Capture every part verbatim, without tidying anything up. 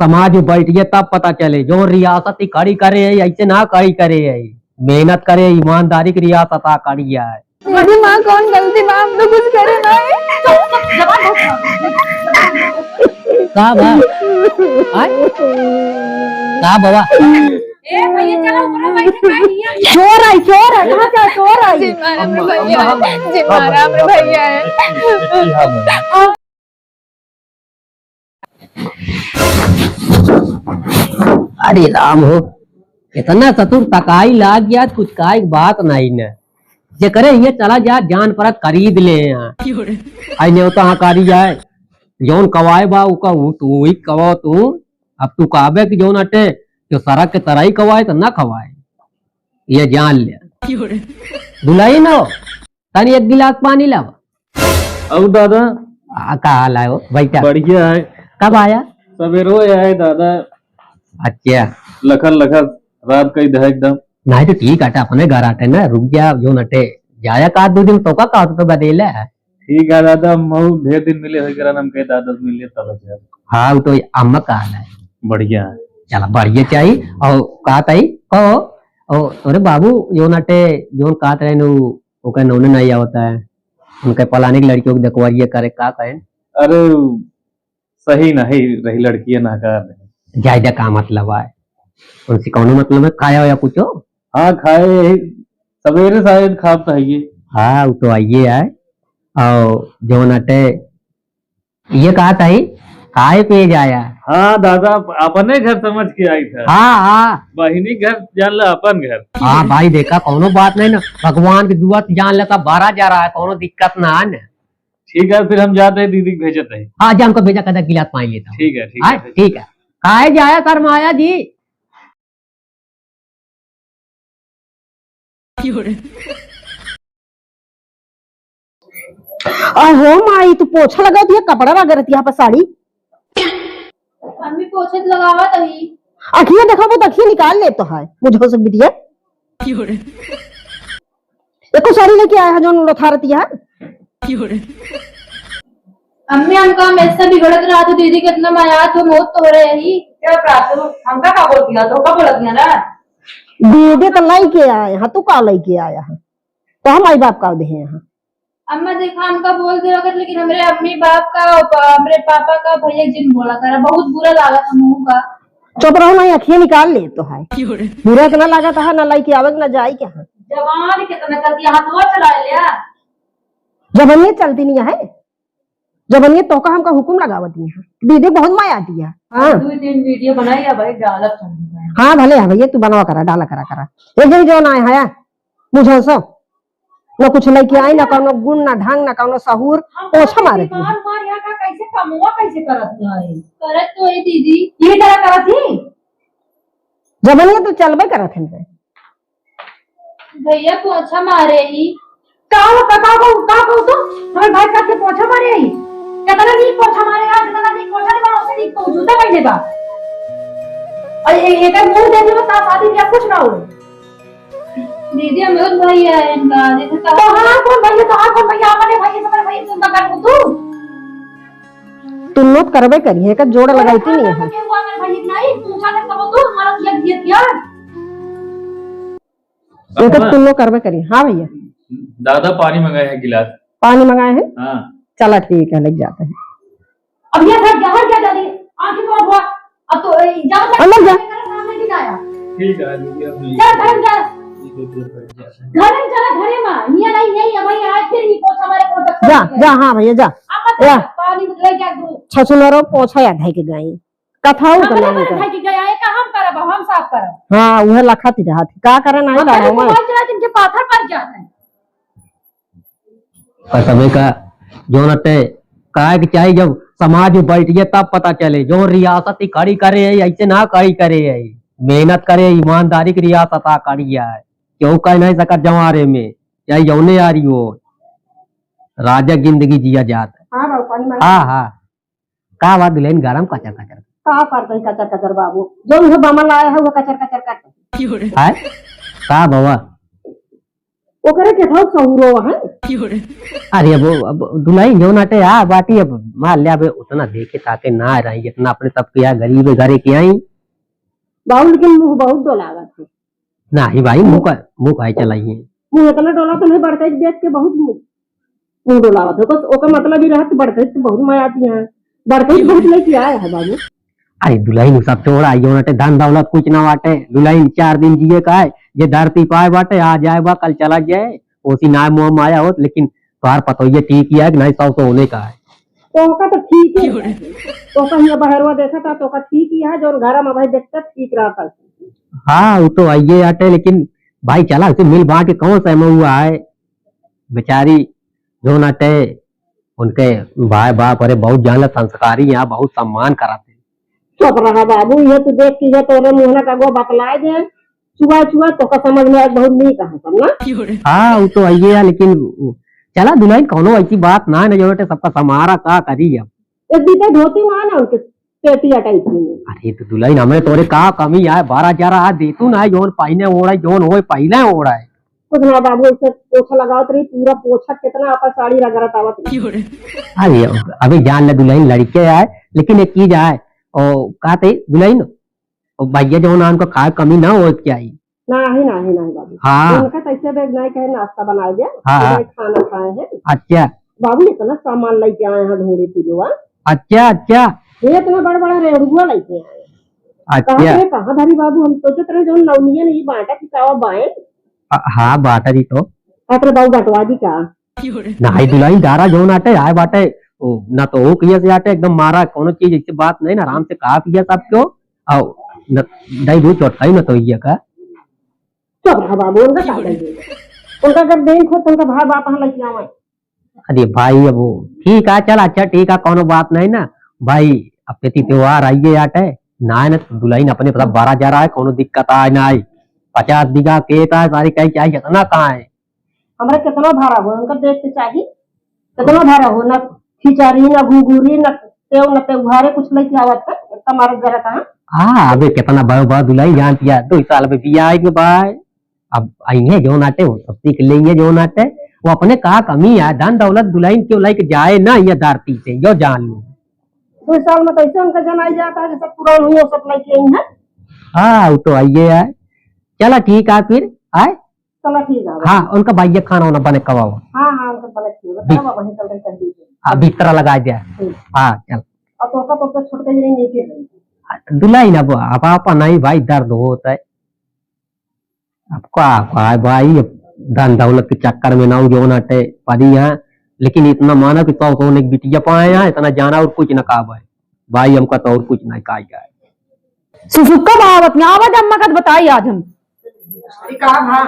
समाज में बैठिए तब पता चले, जो रियासत ही खड़ी करे है, ऐसे ना खड़ी करे है, मेहनत करे, ईमानदारी की रियासत आ खड़ी है। मेरी माँ कौन गलती बा, हम तो कुछ करे ना है। चुप, चुप, जबान बहुत खराब है। का बा? आय? का बाबा? ए भैया, चला ऊपर बैठ के खाई लिया। चोर आई, चोर आई, कहाँ से चोर आई? जी मारा रे भैया, जी मारा रे भैया है। अरे राम हो, इतना चतुर तकाई लाग गया, कुछ काई बात नहीं न। जेकरे हियाँ चला जा, जान परत खरीद ले यहाँ। आई नेवता हकारी जाए, जौन कवाए बा, उका उ-, तू ही कवाओ तू। अब तू कहबे कि जौन अटे, जो सड़क के तरई कवाए, तो ना खवाए। ये जान ले। दुलहिन हो, तनी एक गिलास पानी लावा। अउ दादा? आ, का हाल है हो? बैठा। बढ़िया है। कब आया? सवेरो आए दादा। अच्छा। लखर लखर रात कई दे एकदम। नहीं तो ठीक है, अपने घर आटे ना, रुक जा, जो नटे। जाया का दो दिन तो का, का तो बदेला है। ठीक है दादा, हम बहुत ढेर दिन मिले होई करा, हम कहे दादा से मिले तब है। हाँ, वो तो अम्मा का हाल है। बढ़िया है। चला, बढ़िया चाहिए। और का ताई, कहो, और तोरे बाबू जो नटे, जो कहत रहे नु, ओकर नौने नहीं आवता है। उनके पलानी के लड़कियों को देखवारिए करे, का कहें? अरे, सही नहीं रही लड़कियां ना कर। ज्यादा का मतलब है? उनसे कौनो मतलब है, खाया हो या कुछो? हाँ, खाए यही, सवेरे शायद खाब तो है ये। हाँ, वो तो आइए आए। और जो नटे, ये कहा था ही, खाए पे जाया। हाँ दादा, अपने घर समझ के आई था। हाँ, हाँ। बहिनी घर जान ला अपन घर। हाँ भाई, देखा, कौनो बात नहीं ना, भगवान की दुआ से जान लेता, बारा जा रहा है, कौनो दिक्कत ना है ना। ठीक है, फिर हम जाते हैं, दीदी के भेजते हैं। हाँ, जा, हमको भेजा, कदा गिलास पानी लेता हूँ। ठीक है, ठीक हाँ, है। ठीक है। काहे जाया शर्माया जी? अहो माई, तू पोछा लगा दिया, कपड़ा रगड़त यहाँ पर साड़ी। मम्मी पोछे तो लगावा तभी। अखियाँ देखाबो तो अखियाँ निकाल ले तो है, मुझे से बिटिया। एको साड़ी लेके आया है, जौन लोथारती है। अम्मी, हमका हमेशा बिगड़त रहा तो दीदी कितना मयात हो, मौत तो रहे ही। क्या प्रातु, हमका का बोल दिया, धोखा बोलत दिया ना। दीदी तो लइके आए हैं, तू का लइके आया है? तो हम माई बाप का दे हैं यहाँ। अम्मा, देखा, हमका बोल दे अगर, लेकिन हमरे अम्मी बाप का, हमरे पापा का, भैया जिन बोला करा, बहुत बुरा लागत हमहू का। चुप रहो, नहीं, अखियाँ निकाल ले तो है। बुरा इतना लागत है, ना लइके आवे, ना जाए के है। जबान कितना चलती है, हाथवा चला लिया। जबनिया चलती नहीं है, जबनिया तोका हमका हुकुम लगावत नहीं है। दीदी बहुत माया दिया। हाँ। दो तीन वीडियो बनाई है भाई, डालत हम। हाँ, भले है भैया, तू बनवा करा, डाला करा, करा। एक दिन जो ना आया है, बुझो सो, न कुछ लइके आई, न कौनो गुण, न ढंग, न कौनो सहूर, हम पोछा मारे थी। मार, मार, यहाँ का कैसे कमवा कैसे करत है? करत तो है दीदी। ये तरह करत ही? जबनिया तो चलबे करत है। भैया पोछा मारे ही। का हो, का, का, का, का, का तू? हमारे भाई का के पोछा मारे ही? कितना नीक पोछा मारे आज, कितना नीक पोछा नहीं मारो, उसे नीक तो जूता पहने बा। और ये, ये का मुंह देखे बता, शादी ब्याह कुछ ना हो। दीदी, हम लोग भैया हैं इनका, जैसे कहा। तोहार कौन भैया, तोहार कौन भैया, अपने भैया से, अपने भैया से तुलना कर तू? तुलना तो करबे करी है, का जोड़ लगाई थी नहीं है। के हुआ मेरे भैया की नहीं, पूछा कर कहो तू, हमारा किया, किया, किया। एक अम्मा। तुलना करबे करी। हाँ भैया। दादा पानी मंगाए हैं गिलास। पानी मंगाए हैं? हाँ। चला ठीक है, लेके जाते हैं। अब ये घर जहर क्या डाली? आंखें कौन हुआ? अब तो, ए, जा, जा, अंदर जा। मेरे सामने नहीं आया। ठीक है, दीदी, अब नहीं। जा, घर में जा। ठीक है, ठीक है, ठीक है। घर में चला, घरे में। ये नहीं, यही है भाई, आज फिर ये पोछा मारे, पोछा जा, मारे। जा, हाँ भैया, जा। अब मत जा। जा, पानी ले जा, दो। छछुनरो पोछा या धै के गई। कथाऊ हम का अपने नाम पर का। धै के गया, ये का हम करब, हम साफ करब। हाँ, उहे लखत ही रहत। का करे नहीं हम का पहले हम? मोबाइल चला, इनके पाथर पड़ जाते हैं। पर तबे का जौन अटे, काहे के चाही, जब समाज में बैठिए तब पता चले। जौन रियासत ही खड़ी करे है, ऐसे ना खड़ी करे है। मेहनत करे, ईमानदारी की रियासत आ खड़ी है। क्यों कह नहीं सकत जवारे में, चाहे जौने आ रही हो, राजा जिंदगी जिया जात है। हाँ बाबू, पानी मांग। हाँ, हाँ। का बात दुल्हन गरम कचर कचर? का करते कचर कचर बाबू, जौन उहे बामा लाया है, वो कचर कचर करते। है? का बाबा? ओकरे के सब सहूरो है। अरे अब, अब दुलहिन जौन आटे आ बाटी, अब मान ले, अब उतना देखे ताके ना रही, जितना अपने सबके यहाँ गरीब घरे के आई। बाबू, लेकिन मुँह बहुत डोलावत है। नाही भाई, मुँह का, मुँह काहे चलाई है? मुँह इतना डोला तो नहीं, बड़कई देख के बहुत मुँह, मुँह डोलावत है। ओकर, ओकर मतलब ही रहत, बड़कई तो बहुत मया आती है, बड़कई बहुत लेके आया है बाबू। अरे दुलहिन, उ सब छोड़ा, यो नटे धन दौलत कुछ ना बाटे। दुलहिन चार दिन जिए का है, जे धरती पाए बाटे, आ जाए बा, कल चला जाए, ओसी ना मोह माया होत, लेकिन तोहार पतोहिया ठीक ही है कि नहीं, सौ सौ होने का है। तो ओका तो ठीक ही है। तो ओका हियाँ बहरवा देखा था, तो ओका ठीक ही है, जो घर में भाई देखता ठीक रहता है। हाँ, वो तो आइए आटे, लेकिन भाई चला, उसे मिल बांट के कौन सा में हुआ है, बेचारी जो नटे उनके भाई बाप, अरे, बहुत जान संस्कारी हैं, बहुत सम्मान कराते हैं। चुप रहा बाबू, ये तू देख के ये तोरे मुँह ना कगो बतलाए दे, छुआ छुआ तो का समझ में आज बहुत नीक है सब ना। हाँ, वो तो है ही है, लेकिन वो, चला दुलहिन, कौनो ऐसी बात ना है ना, जो बेटे सबका समारा का करी अब। एक बीते धोती ना है ना उनके पेटी अटाई थी। अरे तो दुलहिन, हमरे तोरे का कमी है, बारह चार आ दे तू ना, जोन पहिने ओढ़े, जोन होए पहिने ओढ़े। कुछ ना बाबू, ऐसे पोछा लगावत रही, पूरा पोछा कितना आपा साड़ी रगड़त आवत रही। अरे, अबे जान ले दुलहिन, लड़के आए, लेकिन एक चीज आए, ओ, का ते दुलहिन, ओ, भैया जौन आन को खाए कमी ना हो क्या ही? नाही, नाही, नाही बाबू। हाँ। उनका कैसे बैग नहीं कहे नाश्ता बनाए दे, हाँ, हाँ। खाना खाए हैं। अच्छा। बाबू इतना सामान लेके आए हैं ढोंगे पूजवा। अच्छा, अच्छा। ये इतना बड़ा बड़ा रेड़ुआ लेके आए हैं। अच्छा। कहाँ से, कहाँ धरी बाबू, हम सोचत रहे जौन नौनिया नहीं बांटा कि कावा बाएं। अ, हाँ, बाटा जी तो। अतरे बाबू बंटवा दी का? नाही दुलहिन, दारा जौन आटे, आए बाटे, ओ, ना तो ओ किया से आटे, एकदम मारा, कोनो चीज ऐसी बात नहीं ना, आराम से कहा पिया सब क्यों, आओ, न, दई दू चोट खाई ना तो ये का। चुप रहा बाबू, उनका का दई दे? उनका अगर देख हो तो उनका भाई बाप हम लेके आवे। अरे भाई, अब वो ठीक है, चल अच्छा ठीक है, कोनो बात नहीं ना भाई। अब खेती त्योहार आइए आटे, ना है ना दुलहिन अपने पता बारह जा रहा है, कोनो दिक्कत आए ना आई। पचास बीघा खेत है, सारी कहीं चाहिए इतना कहाँ है? हमरा कितना भाड़ा हो, उनका देख के चाहिए, कितना भाड़ा हो, ना खिचड़ी, ना घुघुरी, ना सेव, ना तेवहारे कुछ लेके आवत है, इतना मारत जरा कहाँ? हाँ, अबे कितना बड़ा बड़ा दुलहिन जान पिया, दो साल में बिया आएंगे भाई। अब आइए जौन आटे, वो सब सीख लेंगे जौन आटे। वो अपने का कमी है, धन दौलत दुलहिन क्यों लेके जाए ना, ये धरती से, यो जान लो। दो साल में कैसे उनका जनाई जाता है, जैसे पुरान हुआ सब लेके आई है। हाँ, वो तो आइए है। चला ठीक है फिर, आए। चला ठीक है। हाँ, उनका भैया खाना वाना बने कबाओ। हाँ, हाँ, उनका बने ठीक है। बी-, बताओ, वहीं चल रहे कर दीजिए। हाँ, बिस्तरा लगा दिया। ठीक। हाँ, चल। और तो का, तो का छोटका जी नहीं नीचे है। दुलहिन अब, अब आपा नहीं भाई, दर्द होता है। अब का, का है भाई, अब धन दौलत के चक्कर में ना हो, जो ना टे पड़ी यहाँ, लेकिन इतना माना कि सौ सौ ने एक बिटिया पाए हैं, इतना जाना और कुछ ना कहा भाई। भाई, हमका तो और कुछ नहीं कहा जाए। सुसुक्का बहावत यहाँ आवाज अम्मा का तो बताई आज हम। अरे का भा?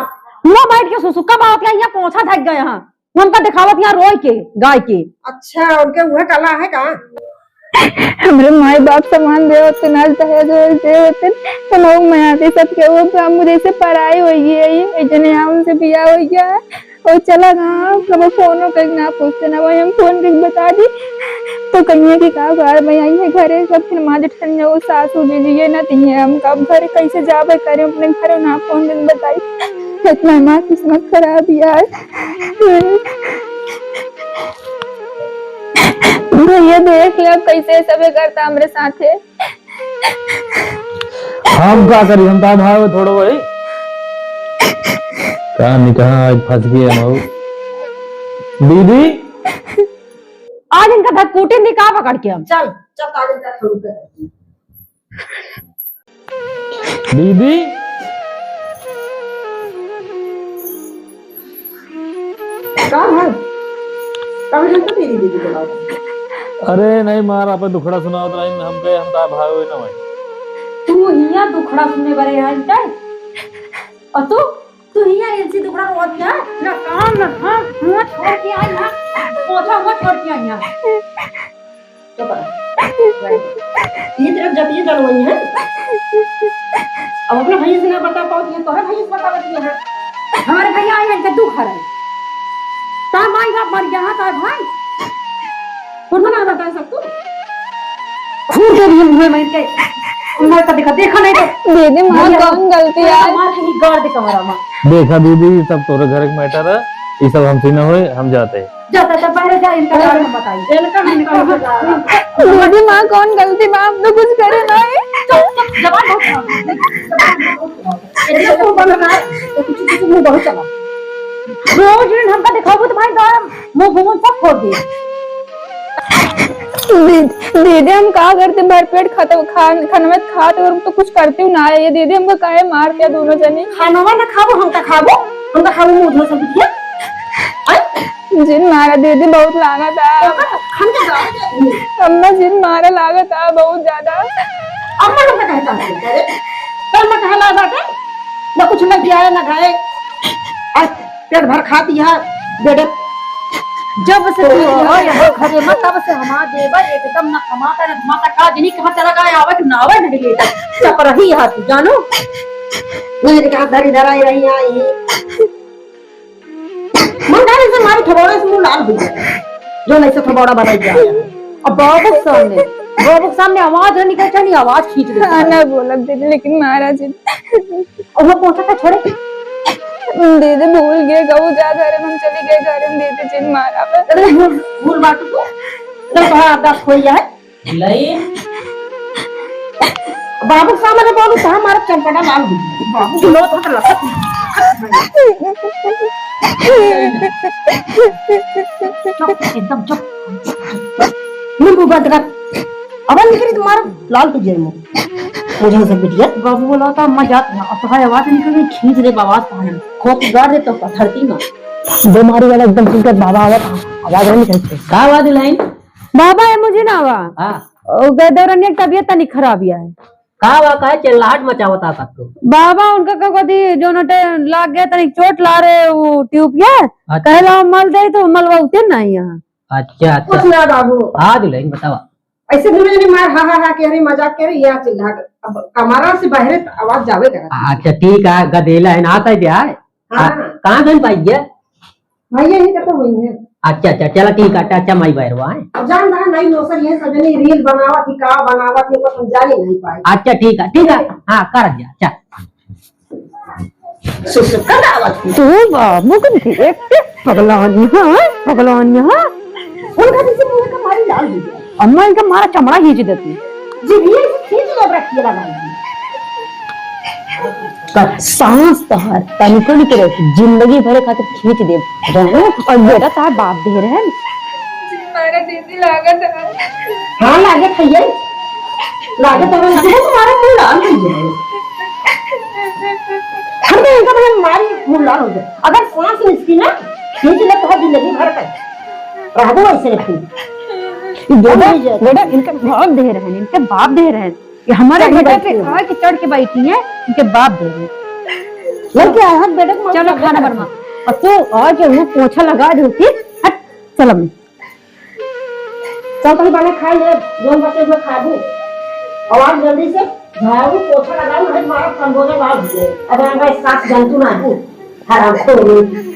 हुआ बैठ के सुसुक्का बहावत यहाँ, यहाँ पोछा धक गए यहाँ। हमका दिखावत यहाँ रोए के, गाय के। अच्छा, उनके उहे कला है का? हमरे माई बाप समान दे होते, नाच दहेज वहेज दे होते, हम लोग मयाती सबके वो हम जैसे पराई हो गई है, ये जने यहाँ उनसे बियाह हो गया है। और चला गया, कब फोन करके ना पूछते ना, वही हम फोन करके बता दी तो कहिए कि का बार मैं आई है घरे, सब फिर माँ जेठानी वो सासू जी जी ये ना चाहिए हमका, अब घर कैसे जावे करे, अपने घर ना फोन करके बताई। इतना हमार किस्मत खराब यार। भैया देख ले अब कैसे सबे करता हमरे साथे। हम का करी, हम तो भाव थोड़ो भाई। का नहीं कहा आज फंस गए हम। दीदी। आज इनका धक्कूटी निकाह पकड़ के हम। चल, चल, कागज का शुरू कर। दीदी। का है? का है तो तेरी दीदी बोला? अरे नहीं मार, आप दुखड़ा सुनावत रही, हम कहे हम ता भाई होई ना भाई। तू हिया दुखड़ा सुने बरे है इनका? और तू, तू हिया इनसे दुखड़ा होत क्या? ना काम, ना धाम, हुआ छोड़ के आई ना, पोछा हुआ छोड़ के आई ना। चुप रह। ये तेरा जतिये जलवई है। अब अपने भैया से ना बता पाओ, ये तो है भैया से बता पाती है। हमारे भैया आए हैं, इनका दुख हरा है। तार माई बाप मर गया, हाँ, तार भाई। खुद ना बता सकतू। खून के लिए मुँह में इनके। मैं तो देखा, देखा नहीं तो। दीदी, माँ, भैया, कौन गलती है? हमारे ही गाड़ दे कमरा में। देखा दीदी, ये सब तोरे घर के matter है, ये सब हमसे ना होए, हम जाते हैं। जा, जा, जा, बाहर जा, इनका बारे में बताइए। इनका, इनका, इनका। दीदी, माँ, कौन गलती बा? हम तो कुछ करे ना है। चुप, चुप, जबान बहुत खराब है। जबान बहुत खराब है। ये जो तुम बन रहा है, तो कुछ, कुछ मुंह बहुत चला। रोज दिन हमका दिखाओ तो भाई गाड़, मुंह, मुंह सब फोड़ दिए। दीदी, दीदी, हम का करते, भरपेट खाता, खान, खाना में खाते और तो कुछ करते ना है। ये दीदी हमको काहे मारते हैं दोनों जनी? खानवा ना खाबो, हम का खाबो, हम का खाबो, मुंह धो सब किया। आय? जिन मारा दीदी, बहुत लागत है। तो का हम के गाय दे। अम्मा, जिन मारा लागत है बहुत ज्यादा। अम्मा लोग का कहता है, अरे, तो अम्मा कहाँ ला बाटे? ना कुछ ना किया है, ना खाए। आज पेट भर खाती है, बेटे। जब से तू आवा यहाँ घरे में, तब से हमार देवर एकदम ना कमाता, ना धमाता, का जनी कहाँ चला गया, आवे कि ना आवे, नहीं लेता। चप रही है तू, जानो? नहीं, कहाँ धरी धराई रही आई। मन करे से मारी थोबड़ा से मुंह लाल हो जाए, जो नहीं से थोबड़ा बनाई जाए। अब बाबू के सामने, बाबू के सामने आवाज ना निकल, चाहे आवाज खींच दे। हाँ, ना बोलब दीदी, लेकिन महाराज जी। और वो पोछा का छोड़े। दीदी भूल गए, कहू जा घरे में, हम चली गए घरे में, दीदी जिन मारा बा। अरे भूल, भूल बाटू तू। तो तोहार आदत खोई है। नहीं। बाबू के सामने बोलू तो हमारा चंपटा लाल हो गया। बाबू की लोग तो लगा। चुप, एकदम चुप। मुंह बंद कर। अब निकली तुम्हारा लाल हो जाए मुंह। मुझे से बिटिया। बाबू बोला था, मैं जात ना। अब तो है आवाज निकल गई, खींच ले आवाज पानी। खोप गाड़ दे तो धरती में। बीमारी वाला एकदम सुनकर बाबा आवा था, आवाज नहीं निकलती। का आवाज लाई? बाबा, ये मुझे ना आवा। हाँ। ओ, गए दौरान एक तबीयत तनी खराब है। का बा, काहे चिल्लाहट मचावत आ तक तू? बाबा, उनका का कथी, जो नटे लाग गया, तनी चोट ला रहे, वो ट्यूब के। अच्छा। कहला मल दे, तो मलवा उते नहीं यहाँ। अच्छा, अच्छा। कुछ ना बाबू। हाँ, दुल्हन, बतावा। ऐसे दुल्हन ने मार, हा, हा, हा, कह रही, मजाक कह रही, यहाँ चिल्लाहट। अब कमरा से बाहर आवाज जावे करा। अच्छा, ठीक है, गदेला है ना, आता है क्या? हाँ। कहाँ गन पाई है? भैया, यही तो हुई है। अच्छा, अच्छा, चला ठीक है, अच्छा, अच्छा, माई बैरवा है। अब जान रहा, नई नौसर ये सजनी रील बनावत थी, का बनावत थी, वो हम जाने नहीं पाए। अच्छा, ठीक है, ठीक है, हाँ, कर दिया, अच्छा। सुसु, कर आवत थी। तू बाबू कन थी, एक पगलान यहाँ, पगलान यहाँ। उनका जैसे मुंह का मारी लाल हो गया। अम्मा इनका मारा चमड़ा खींच देती। जी, ये खींच ले रखी है लगा। का सांस तहार तनिको निकले, जिंदगी भरे खातिर खींच देब। जानो, और बेटा तहार बाप दे रहे हैं। मारा दीदी लागत है। हाँ, लागत है ये। लागत है, ये तुम्हारा मुंह लाल हो जाए। हम तो इनका बगैर मारी मुंह लाल हो जाए। अगर सांस निकली ना, खींच ले तो जिंदगी भर का। रहबो ऐसे रखी। बेटा, बेटा, इनके बाप दे रहे हैं, इनके बाप दे रहे हैं। ये हमारे चढ़ के बेटा बैठी पे है। आके चढ़ के बैठी है, इनके बाप दे रहे हैं। लड़के आए हैं, बेटा को चलो, खाना बनवा। और तू और जो वो पोछा लगा दे उठी, हट, चल अम्मी। चल, तनी बने खा ले, जोन बचे जो खाबू। और आप जल्दी से झाड़ू पोछा लगाओ, नहीं तुम्हारा खरबूजा लाल हो जाए। अब हमारे सास जंतु ना है। हराम खोर।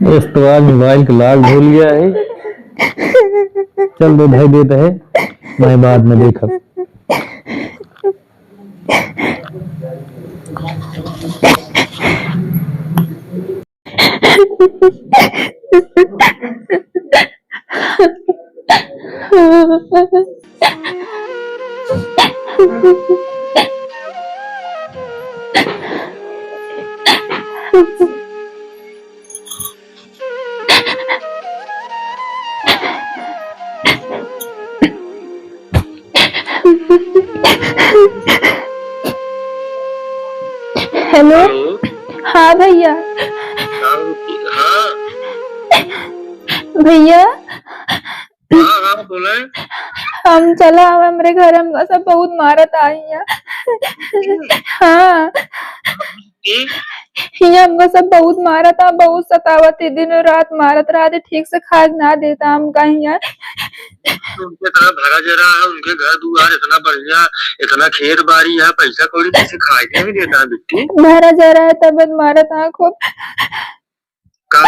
इस तो आज मोबाइल के lock भूल गया है। चल दे भाई, देते हैं, मैं बाद में देखब। हेलो। हेलो। हाँ भैया। हाँ, हाँ। भैया। हाँ, हाँ, बोले। हम चला आवे हमरे घर, हमका सब बहुत मारत आई है। हाँ। की? हियाँ हमका सब बहुत मारत आ, बहुत सतावत है, दिनों रात मारत रहत है, ठीक से खाए ना देता हमका हियाँ। उनके तरह भरा जरा है, उनके घर दुआर इतना बढ़िया, इतना खेत बाड़ी है, पैसा कौड़ी कैसे खाए के नहीं देता है बिट्टी? भरा जरा है, तब मारत आ खूब।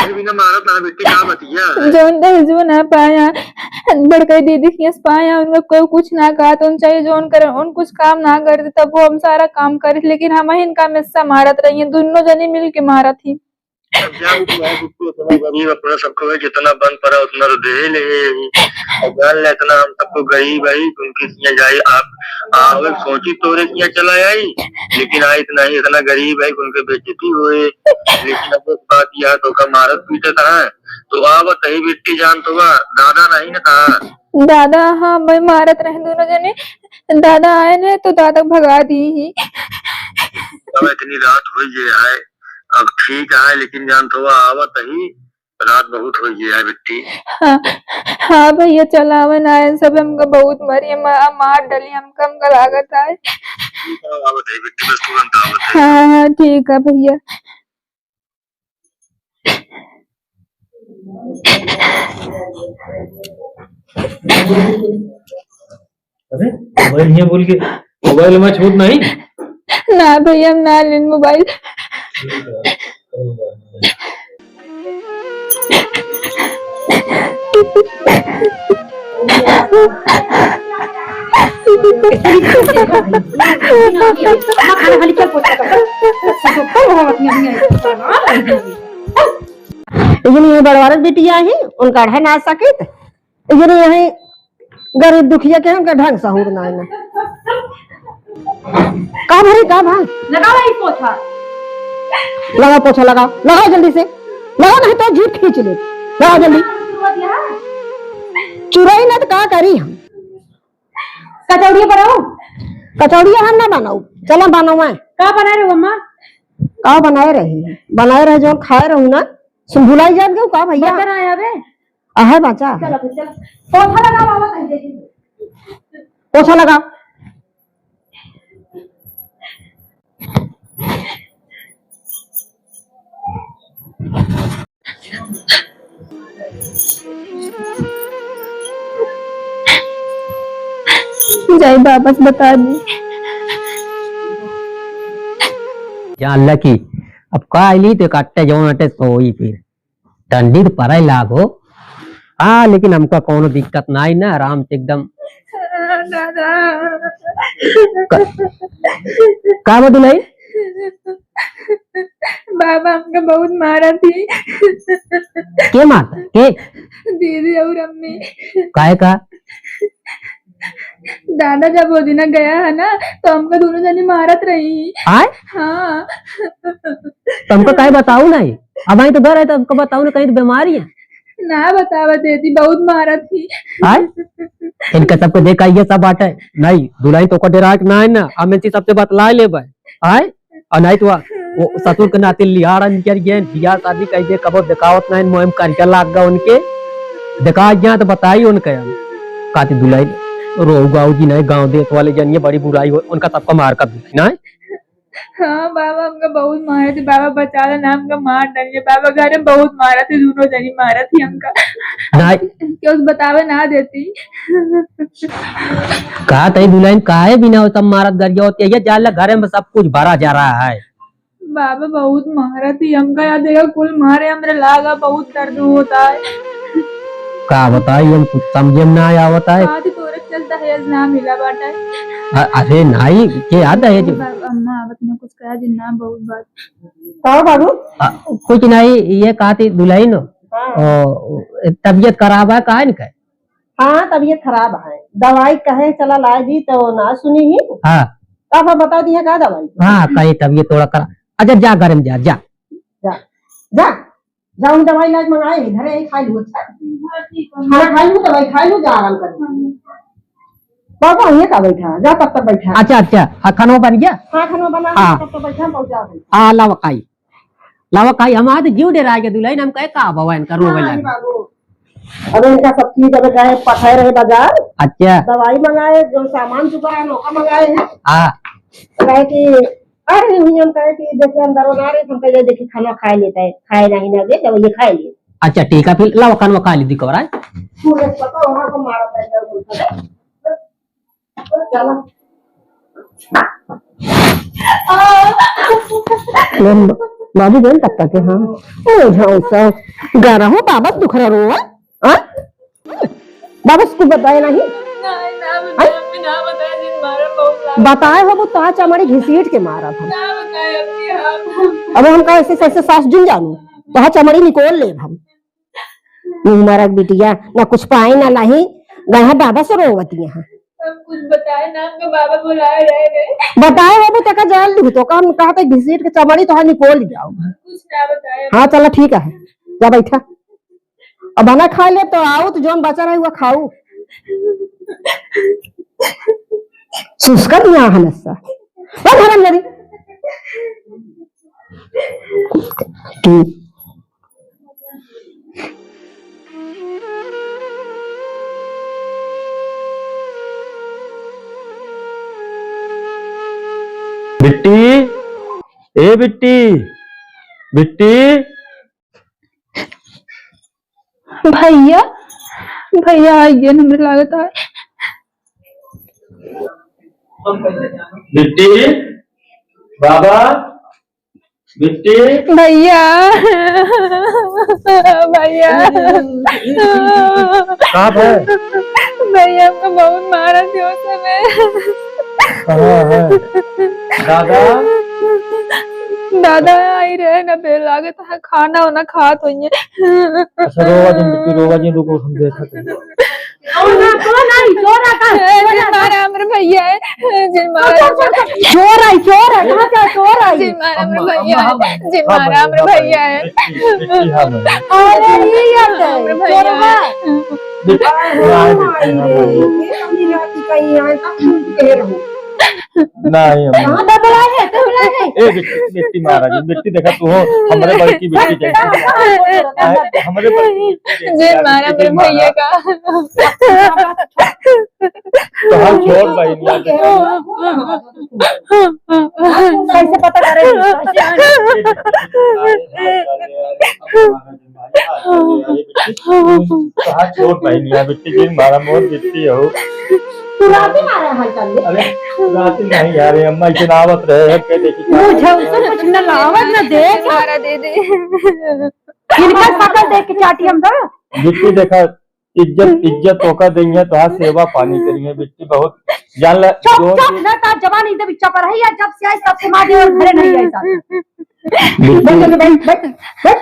अरे बिना मारत ना बेटी, का बतिया है? जौन दहेजो ना पाया, बड़का दीदी के यस पाया, उनका कोई कुछ ना कहा, तो उन चाहे जौन करे, उन कुछ काम ना करते, तब वो हम सारा काम करे, लेकिन हम इनका हमेशा मारत रही हैं, दोनों जने मिल के मारत ही। अब जान तू है बिट्टी, इतना गरीब अपना सबको है, जितना बन पड़ा उतना तो दे ले। अब जान ले इतना हम सबको गरीब है, उनके किया जाए, आप, आप सोची तोरे किया चला आई, लेकिन आई इतना ही, इतना गरीब है, उनके बेइज्जती होए। लेकिन अब एक बात यह तो का मारत पीटत है, तो आवत ही बिट्टी जान तो बा, दादा नहीं न था। दादा, हाँ, मैं मारत रहे दोनों जने, दादा आए ने तो दादा भगा दी ही। अब इतनी रात हो गई है, अब ठीक है, लेकिन जान तो आवत ही, रात बहुत हो गई है बिट्टी। हाँ, हाँ भैया, चलावे ना आए, सब हमका बहुत मारी, मा-, मार डाली हमका, हमका लागत है। ठीक है, आवत है बिट्टी, बस तुरंत आवत है। हाँ, हाँ, ठीक है भैया। अरे, मोबाइल हियाँ बोल के, मोबाइल में छूट नहीं? ना भैया, हम ना लेन मोबाइल। खाना खाली चल पोछा कर। लेकिन ये बड़वारत बिटिया ही, उनका अढ़ा ना सकित। ये नहीं है, गरीब दुखिया के हमका ढंग सहूर ना है ना। का भरी, का भा? लगाओ ई पोछा। लगाओ पोछा, लगाओ, लगाओ जल्दी से, लगाओ, नहीं तो जीभ खींच ले। लगाओ जल्दी। चुरई ना तो का करी हम? कचौड़िया बनाओ। कचौड़िया हम ना बनाऊ, चला बनाओ मैं। का बनाए रहो अम्मा? का बनाए रही? बनाए रहे जो खाए रहू ना, सुन भुलाई जात गयो का भैया? बर्तन आया बे? आहे बाचा। चलो फिर, चलो। पोछा लगाओ बाबा, कहीं देखी। पोछा लगाओ। जाई वापस बता दी। जान ला कि अब का आइली तो काटे जौन अटे सोई फिर। ठंडी तो पड़े लागो। हाँ, लेकिन हमका कौनो दिक्कत नाई ना, आराम से एकदम। दादा। का, का बा दुलही? बाबा हमका बहुत मारा थी। के मारता? के? दीदी और अम्मी। काहे का? दादा जब वो दिना गया है ना, तो हमका दोनों जनी मारत रही। आय? हाँ। तो हमका काहे बताऊ नहीं? अब आई तो घर है तो हमका बताऊ ना, कहीं तो बीमारी है। ना बतावा देती, बहुत मारत थी। आय? इनका सबको देखा ये सब बात है। नहीं, दुलही तो को डेराक ना है ना, हम इनसे सबसे बतला लेबे। आय? और नहीं तो वो ससुर के नाते लिहाड़ हम कर गए, बियाह शादी कह दे, कबो देखावत नहीं, मोह में करके लाग गया उनके, देखा गया तो बताई उनके हम। काती दुलही, रोहू गाँव जी नहीं, गाँव देश वाले जनिए बड़ी बुराई हो, उनका सबका मार कर दुलही नहीं। हाँ बाबा, हमका बहुत मारे थे बाबा, बचा लेना, हमका मार डालिए बाबा, घर में बहुत मारा थे, दोनों जनी मारा थी हमका। नहीं। क्यों बतावे ना देती। कहा तई दुलही काहे बिना वो सब मारत गरिया होती है, ये जान ला घरे में सब कुछ भरा जा रहा है। बाबा बहुत मारा थी हमका, याद है कुल मारे, हमरे लागा बहुत दर्द होता है। का बताई, हम कुछ समझे में ना आवत है। कहा थी तोरे चल दहेज ना मिला बाटे। अ-, अरे नहीं, के याद है जो बाबा, अम्मा आवत ने कुछ कहा जी ना बहुत बात। का बाबू? अ, कुछ नहीं, ये कहा थी दुलही हाँ। ओ, तबीयत खराब है, काहे न कहे? हाँ, तबीयत खराब है। दवाई कहे चला लाए दी तो ना सुनी ही। हाँ। तब हम बता दिया का दवाई? हाँ, कहे तबीयत थोड़ा खराब। अच्छा, जा घर में जा, जा। जा, जा, जा, उन दवाई लाज मंगाए, घरे ही खा लू। अच्छा, खाना खा लू, दवाई खा लू, जा आराम कर। बाबा, ये का बैठा? जा तब तक बैठा। अच्छा, अच्छा, हाँ, खाना बन गया? हाँ, खाना बना, हाँ। तब तक बैठा, पहुँचा दे। हाँ, लावा खाई। लावा खाई, हम आज जीव डेरा के दुलही, हम कहे का भवा इनका रोवे हाँ, लागे। बाबू। अबे इनका सब चीज अबे गए पठाए रहे बाजार। अच्छा। दवाई मंगाए, जो सामान चुका है, नौका मंगाए हैं। हाँ। कहे कि, अरे, हुई हम कहे कि, देखे अंदर ना रहे, हम कहे, देखी खाना खाए लेता है, खाए नहीं ना दे, दवाई खाए लिए। अच्छा, ठीक है, फिर लावा खाना खा ली, दिखो रहा है। तू एक पता वहाँ को मारा था, इधर बोलता है। चला। ले, बाबू गए तब तक, हाँ। ओ, झांसा, गाना हो, बाबा दुखरा रो, हाँ? बाबा से कुछ बताए नहीं? नहीं, ना बताए, अभी ना बताए, जिन मारा बहुत लाग बताए हो, वो तो चमड़ी घिसीट के मारा था। ना बताए, अभी हम। अब हम कहा, ऐसे, ऐसे सास जिन जानू, तो चमड़ी निकोल ले हम। मुँह मारा बिटिया, ना कुछ पाए ना लाही, गए बाबा से रोवती यहाँ। हम कुछ बताए ना, हमको बाबा बुलाए रहे गए। बताए हो, वो तका जान लू, तो का हम कहा था, घिसीट के चमड़ी तो निकोल जाओ। कुछ ना बताए। हाँ, चला ठीक है, जा बैठा। अब ना खा ले तो आओ, तो जौन बचा रहे वो खाऊ। सुस्कर यहाँ हमेशा। ओ धर्म जरी। तू बिट्टी, ए बिट्टी, बिट्टी। भैया, भैया आइए, हमरे लागत है। बिट्टी, बाबा, बिट्टी। भैया, भैया। का है? भैया, हमको बहुत मारा जोर से। कहाँ है? दादा? दादा आई रहे ना, बेल लागत है, खाना वाना खात होइए। अच्छा, रोवा जिन, बिट्टी, रोवा जिन, रुको, हम देखत हैं। कौन है? कौन है? चोर है का? ए, जिन मारा हमरे भैया है। जिन मारा। चोर, चोर, चोर। चोर है, चोर है। कहाँ से चोर है? जिन मारा हमरे भैया है। जिन मारा हमरे भैया है। अरे, ये यार है। हमरे भैया है। चोरवा। ये अपनी रात की कहीं आए, तब तुम कह रहे हो। नहीं, हम हाँ, तो बुलाए है, तो बुलाए है। ए, बिट्टी, बिट्टी महाराज, बिट्टी देखा तू हो, हमरे बड़की बिट्टी जैसे। हमरे बड़की बिट्टी जैसे। जिन मारा हमरे भैया का। तो हम छोड़ भाई, कैसे पता करे? तोहार छोट बहिन यार, बिट्टी के मारा मोर बिट्टी हो। तू राती मारा हाल चाल ले। अरे, राती नहीं यार, ये अम्मा इसे आवत रहे, अब क्या देखी? मुझे उसे कुछ न लावत न देख। मारा दे दे। इनका शकल देख के चाटी हम तो। बिट्टी देखा, इज्जत, इज्जत तोका देइहैं, तोहार सेवा पानी करिहैं, बिट्टी बहुत जान ले, चुप, जो चुप, भी ना, तार जबान एकदम इच्छा पर है, या जब से आई तब से माँ देवर घरे नहीं आई साथ। बिट्टी। बैठ, बैठ, बैठ, बैठ।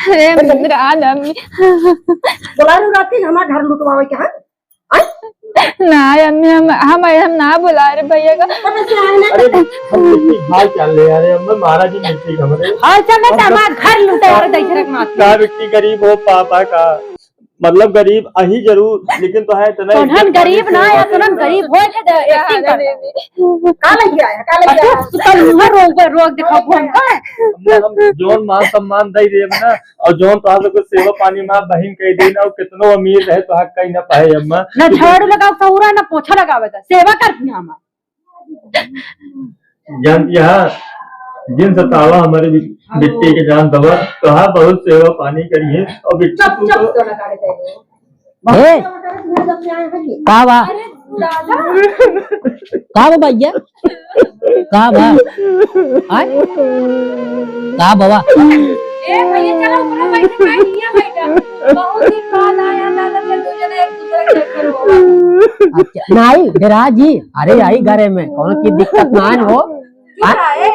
अरे, रात अम्मी। बोला रहे रात के हमारा घर लुटवावे के, हाँ? आय? ना, अम्मी, हम, हम, हम ना बोला रहे भैया का। तब ऐसे आए ना। अरे, हम बिट्टी हाल चाल ले, अरे, अम्मा, महाराज जी बिट्टी हमरे। हाल चाल ले, हम तो हमारा घर लुटे और दैसे रख मार। का बिट्टी गरीब हो, पापा का। मतलब गरीब अही जरूर, लेकिन तोहार इतना तोहन इज्जत गरीब ना है, तोहन गरीब होए के दे, acting कर। का लग गया है? का लग गया है? तू तो मुँह रोक, रोक दिखा, घूम का। हम, हम जोन मान सम्मान दे देब ना, और जोन तोहार लोग के सेवा पानी माँ बहिन कह दे ना, और कितनो अमीर रहे, तोहार कहीं ना पाए अम्मा। ना झाड़ू लगाओ, सहुरा ना पोछा लगावे दा, सेवा कर दिया हमार। जान, यहाँ जिन सतावा हमारे बि-, बिट्टी के जान दवा, तोहार बहुत सेवा पानी करिहैं। और बिट्टी चुप, तू चुप, तो तो ना करे दे। ए! जब से आए हैं ये। का बा? अरे दादा। का बा भैया? का बा? आय? का बाबा? ए भैया, चलो ऊपर बैठ के, बैठ, यहाँ बैठा। बहुत दिन बाद आया दादा, फिर दू जने एक दूसरे के चक्कर में। अच्छा, नहीं, डेरा जी, अरे, आई घरे में, कौनो चीज दिक्कत ना हो। क्यों आय? आए?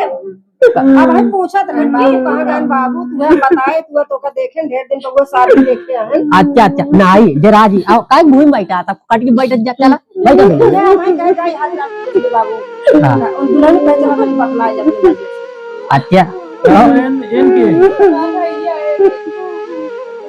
अब हम पूछत रहन, बाबू कहाँ गए, बाबू, तू बताए, तू तो का देखे, ढेर दिन तो वो साथ देखे हैं। अच्छा, अच्छा, नहीं, डेरा जी, आओ, काहे मुँह में बैठा था, कट के बैठ जा, चला। भाई, तो नहीं। जा, भाई, जा, जा, हाथ लगा के बाबू। हाँ। उन दुल्हन पे जरा बतलाए जब। अच्छा। हाँ। एन, एन के?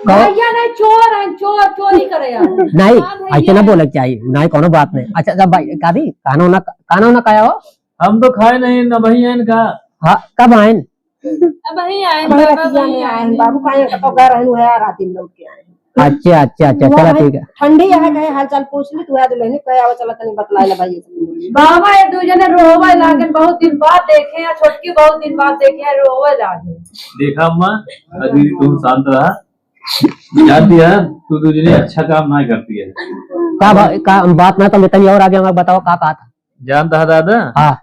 कहो। भैया नहीं, चोर हैं, चोर, चोरी करे हैं। नहीं, हाँ, भैया। ऐसे ना बोले के चाहिए, नहीं, कोनो बात नहीं। अच्छा, जब भाई, का दी? कानो ना, कानो ना काया हो? हम तो खाए नहीं, ना भाई हैं इनका। हाँ, कब आए? अब वही आए, हम बाबा, रतिया वही में आए आए। हैं, बाबू काहे कतौ गए रहनु है, रात दिन लौट के आए हैं। अच्छा, अच्छा, अच्छा, चला, ठीक है। ठंडी है, कहे हाल चाल पूछ ली, तू आ दुल्हनी कहे, आवा चला तनी बतलाए ला भाई। बाबा, ये दू जने रोवे लागन, बहुत दिन बाद देखे हैं, छोटकी बहुत दिन बाद देखे हैं, रोवे लागन। देखा अम्मा, दीदी तुम शांत रहा, जानती है, तू दू जने अच्छा काम ना करती है। का बा-, का बात ना, तुम इतनी और आगे हमें बताओ, का कहा था? जानता है दादा? हाँ।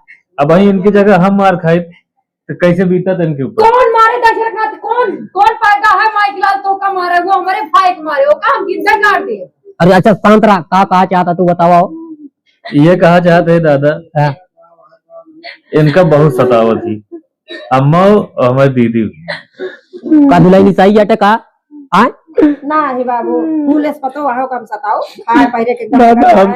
अब भाई इनकी जगह हम मार खाई तो कैसे बीता था इनके ऊपर? कौन मारे दशरथ नाथ? कौन, कौन पैदा है माइक लाल तो का मारे? वो हमारे भाई के मारे, वो का हम जिंदा गाड़ दे? अरे अच्छा शांत रहा, का कहा चाहता तू बतावा। ये कहा चाहत है दादा, हाँ। इनका बहुत सतावत ही अम्मा और हमारी दीदी। का दुलहिन सही अटे का? आय? ना हे बाबू, फूल एस पतो आहो कम सताओ, खाए पहिरे के एकदम दादा, हम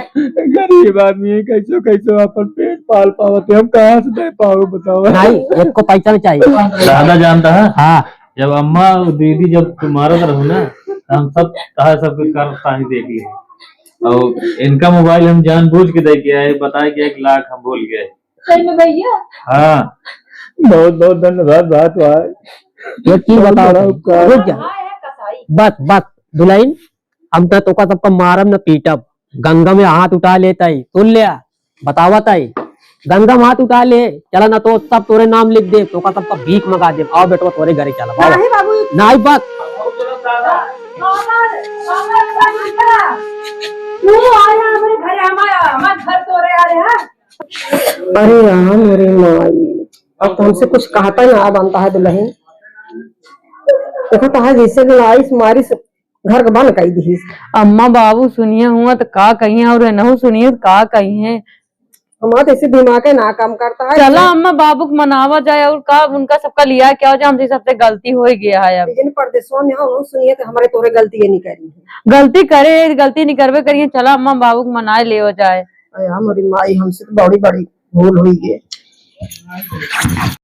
गरीब आदमी है, कैसो कैसो अपन पेट पाल पावत है, हम कहाँ से दे पाओ बताओ? नहीं, एक को पैसा नहीं चाहिए। दादा जानता है? हाँ। जब अम्मा और दीदी जब मारत रहो ना, तो हम सब कहा सब कुछ कर पानी देख लिए। और इनका मोबाइल हम जानबूझ के दे के आए, बताए कि एक लाख हम भूल गए। सही में भैया? हाँ। बहुत बहुत धन्यवाद बात भाई। एक चीज बहुत बताओ बड़ा तुम, उपकार। रुक जा। हाँ, है कसाई। बस बस दुलहिन, हम ना तोका सबका मारब ना पीटब। गंगा में हाथ उठा लेता ही, सुन लिया, बतावत ही। गंगा में हाथ उठा ले, चला ना तो सब तोरे नाम लिख दे, तोका सबका भीख मंगा दे। आओ बेटवा तोरे घरे चला, आओ। नहीं बाबू। नहीं बस। तू आया हमारे घरे, हमारा, हमारा घर तोरे आ रहे हैं। अरे राम, अरे माई, अब तो हमसे कुछ कहता ही ना बनता है दुलहिन। देखो तो है जैसे कि आइस मारिस घर के बंद कर दिहिस। अम्मा बाबू सुनिए हुआ तो का कहिए और नहु सुनिए तो का कहिए। हमारा तो ऐसे दिमाग है ना काम करता है। चला अम्मा बाबू को मनावा जाए और का उनका सबका लिया क्या हो जाए, हमसे सबसे गलती हो ही गया है अब। लेकिन परदेसवा में हम सुनिए तो हमारे तोरे गलती ये नहीं करी है। गलती करे, गलती नहीं करबे करिए, चला अम्मा बाबू को मनाए ले हो जाए। अरे हमारी माई हमसे तो बड़ी बड़ी भूल हुई है।